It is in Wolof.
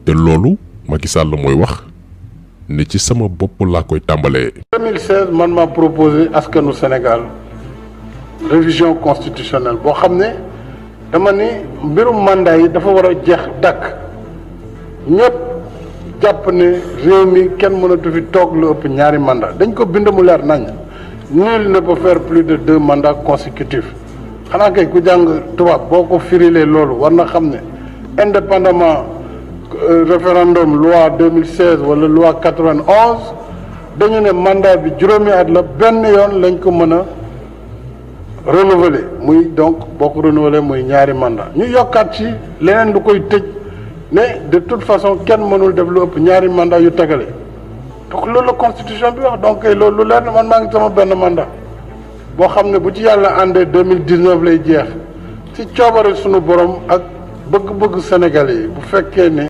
te loolu Macky Sall mooy wax ne ci sama bopp laa koy tàmbalee. 2016 man maa proposé askanu Sénégal révision constitutionnelle boo xam ne dama ni mbirum mandat yi dafa war a jeex dakk ñëpp jàpp ne réew mi kenn mënatu fi toog lu ëpp ñaari mandat dañ ko bind mu leer nañ nul ne peut faire plus de 2 mandats consécutifs xanaa kay ku jàng tubaab boo ko firilee loolu war na xam ne indépendamment référendum loi 2016 wala loi 91 dañu ne mandat bi juróomi at la benn yoon lañ ko mën a renouveler muy donc boo ko renouveler muy ñaari mandat ñu yokkaat ci leneen lu koy tëj ne de toute façon kenn mënul def lu ëpp ñaari mandat yu tegale donc loolu la constitution bi wax donc loolu lu leer na man maa ngi sama benn mandat boo xam ne bu ci yàlla àndee 2019 lay jeex ci coobare sunu borom ak bëgg-bëgg Sénégalais yi bu fekkee ne